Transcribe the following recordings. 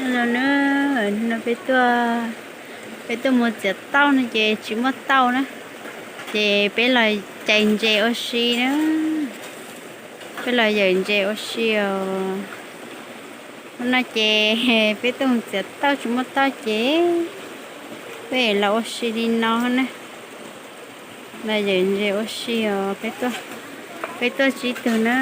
Los na, no peb tuaj, peb tuaj mus txiav tauj no ces tsis muaj tauj na, ces peb los cais ntses ua si na, peb los yawm ntses ua si os. No ces peb tuaj mus txiav tauj tsis muaj tauj ces peb los ua si li no na, los yawm ntses ua si os. Peb tuaj tsib tug na.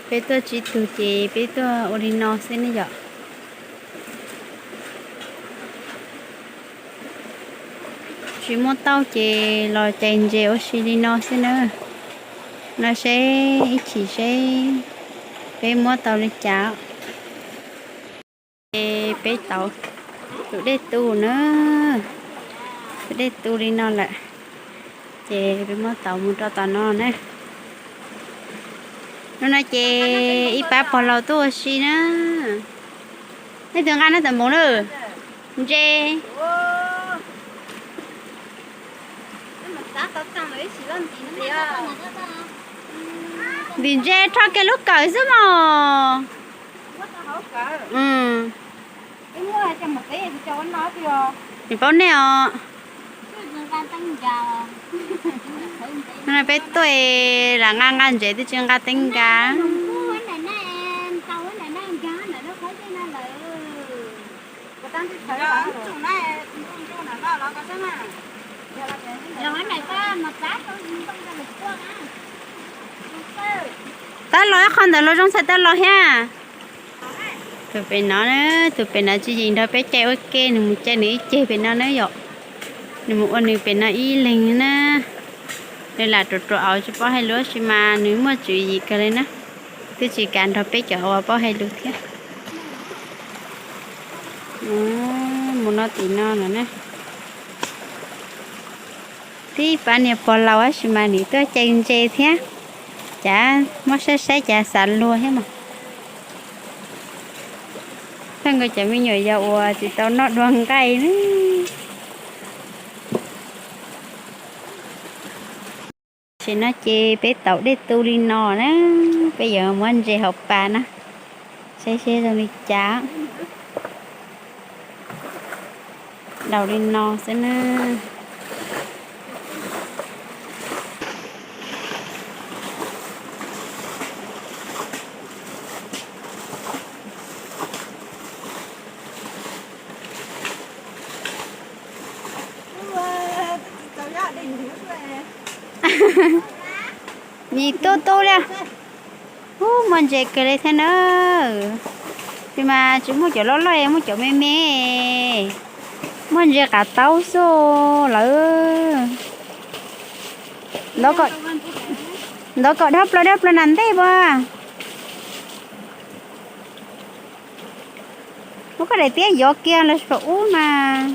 Peb tuaj tsib tug ces peb tuaj ua li no xwb ne yom. Tsis muaj tauj ces los cais ntses ua si li no xwb na. No seb ib chim seb peb muab tau li cas. Ces peb tau tus dej tu na, tus dej tu li no lawm, ces peb muab tau mus rau tom no na. Hnub no ces ib pab pog laus tuaj ua si na. Nej tus nqa no tawm mus na. Ntses. Ntim ntses rho kiag lub kawm xwb mog. Nws paub nej os. Peb tuaj lam nqa nqa ntses twb tsis nqa teeb nka. Tab los ib qho ntawd los zoo txhais tau los thiab. Tus pem no, tus pem no tsis yeem nrog peb cais ua ke, nws mus cais nws ib ceg pem no na yom. Nws mus ua nws pem no ib leeg na. Nws lam ruam ruam auv tsis paub hais lus tab sis mas nws muaj tswv yim kawg li na. Twb tsis kam nrog peb cov uas paub hais lus thiab. Mus no tim no lawm na. Tib pab niag pog laus tab sis mas nws tuaj cais ntses thiab. Cas muab saib saib cas xav luag thiab mas. Thaj nkawd cov me nyuam yaus uas tsis tau noj dua nqaij na. Tam sim no ces peb tau dej tu li no na, peb yuav muab ntses hauv pas na, saib seb zoo li cas. Daus li no xwb na. Nim tu tu li. Ub, muaj ntses kawg li thiab na. Tab sis mas tsis muaj cov loj loj, muaj cov me me. Muaj ntses qav taub xwb lawm. Ntov kom dhau plaws dhau plaws nram ntej puas? Muab koj daim tiab yov kiag los tsis pom ub mas.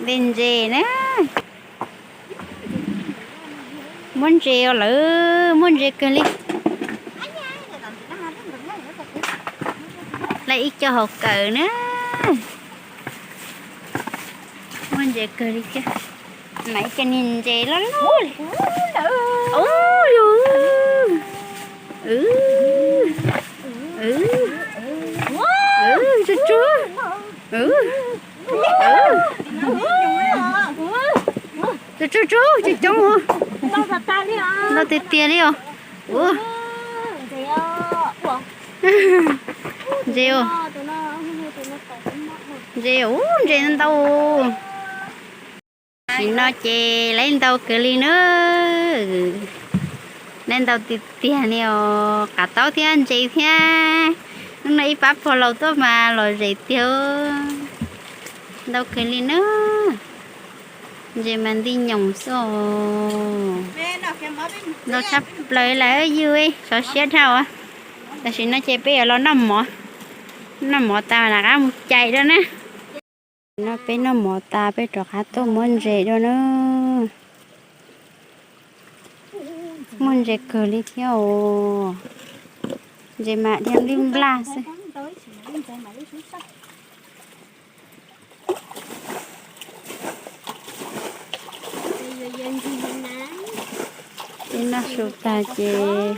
Nte ntses na. Muaj ntses os lawm, muaj ntses kawg li. Lawv ib co hauv kawm na. Muaj ntses kawg li thiab. Mas ib co niag ntses loj loj li. Ub, tsuj tsuj, tsuj tsuj, coob coob. Ntau tiag tiag li os. Ua, ntses os. Ntses, ub, ntses ntau. Tam sim no ces lawv ntau kawg li na. Lawv ntau tiag tiag li os, qav taub thiab ntses thiab. Hnub no ib pab pog laus tuaj mas los zes tiag. Ntau kawg li na. Ntses mas nti nyoos xwb os. Ntau tshaj plaws lawm yus, sov siab dhau. Tam sim no ces peb yuav los noj mov, noj mov tas rov qab mus cais dua na. No peb noj mov tas peb rov qab tuaj muab ntses dua na. Muaj ntses kawg li thiab os. Ntses mas dhia nplij nplaj xwb. Ib noj su tag ces,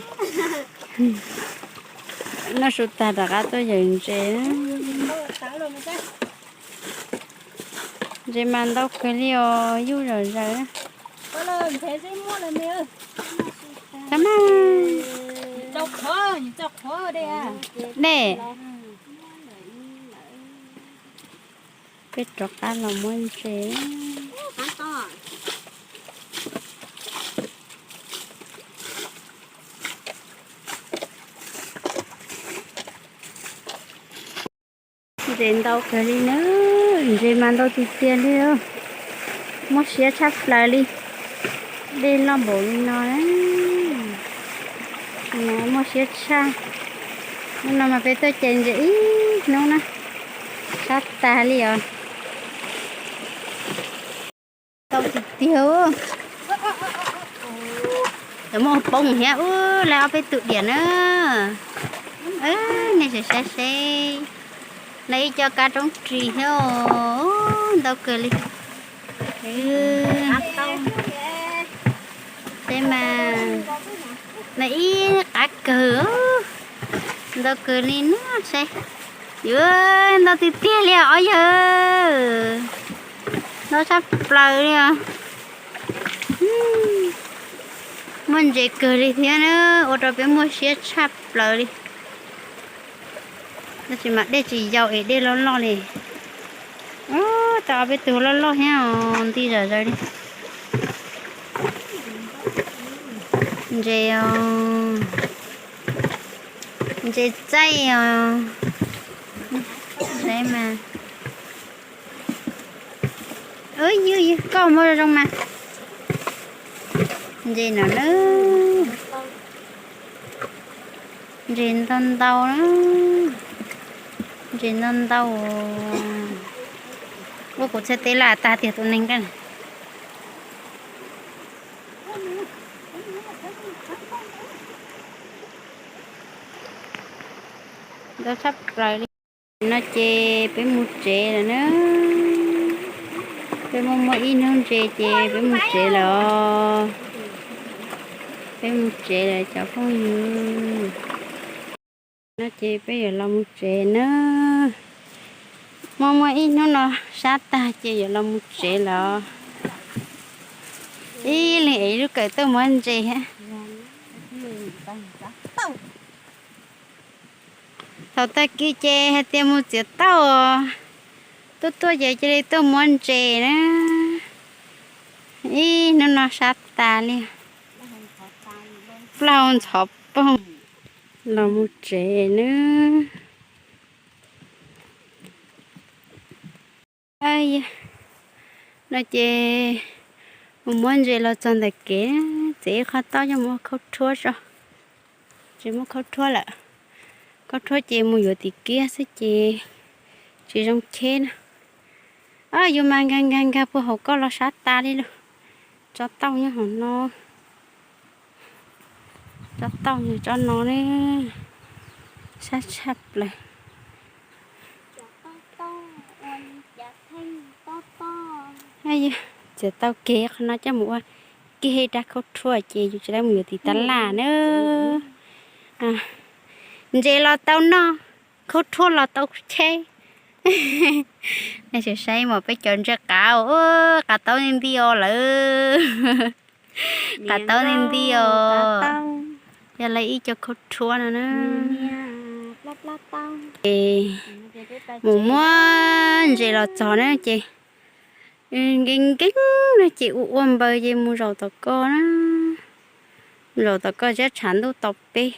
noj su tag rov qab tuaj yawm ntses. Ntses mas ntau kawg li os, yuj zom zaws. Tab mas, dej, peb rov qab los muab ntses. Ntses ntau kawg li na, ntses mas ntau tiag tiag li, muaj siab tshaj plaws li. Dej loj npaum li no, muaj siab tshaj. Hnub no mas peb tuaj cais ntses ib hnub na, sab tag li os. Ntau tiag tiag. Cov muaj poob thiab, ub, lawv ob peb tus diam na. Nej sim saib seb, lawv ib co kab roob ris thiab, ntau kawg li. Seb mas, lawv ib qab kawg, ntau kawg li na seb. Yuav ntau tiag tiag li os yawg, ntau tshaj plaws li os. Muaj ntses kawg li thiab na, ua rau peb muaj siab tshaj plaws li. Tab sis mas dej tsis yau es dej loj loj li. Ub, tau ob peb tug loj loj thiab os, nti zom zaws li. Ntses os, ntses txaij os. Saib mas. Ub, yog koj muab zoo zoo mas. Ntses no na. Ntses ntau ntau na. Ntses ntau ntau. Ua kuv txhais tes laj tag tiag tus neeg nqe. Ntau tshaj plaws li. No ces peb mus tsev lawm na. Peb muaj muaj ib hnub ntses ces peb mus tsev lawm os. Peb mus tsev lawm cov phooj ywg. No ces peb yuav los mus tsev na. Muaj muaj ib hnub no sab tag ces yuav los mus tsev lawm. Ib leeg ev lub kawm tuaj muab ntses thiab. Thaum tag kis ces hais tias mus txiav tauj, tuaj tuaj ces cia li tuaj muab ntses na. Ib hnub no sab tas li. Plaub ntxhov poog. Los mus tsev nawb. No ces mus muab ntses los txog ntawm kev, txiav ib qho tauj coj mus ua khaub rhuab tso. Tsis muaj khaub rhuab lawm. Khaub rhuab ces mus yuav tim kiab xwb ces tsis zoo cheb na. Yus mas nkag nkag nkag puag hauv koj los sab tas li lauj. Tsob tauj nyob hauv no. Tsob tauj yog tsob no ne, sab tshaj plaws. Txiav tau kiag qhov no coj mus ua kiag rab khaub rhuab ces yus tsis tau mus yuav tim tab laj na. Ntses los tau noj, khaub rhuab los tau cheb. Nej sim saib mas peb cov ntses qav, qav taub nti nti os lawm. Qav taub nti nti os. Yog lawv ib co khaub rhuab no na. Ces mus muab ntses los txog na ces nkees nkees no ces ua ua npaws ces mus zaum tom ko na. Mus zaum tom ko thiab tshav ntuj tau peb.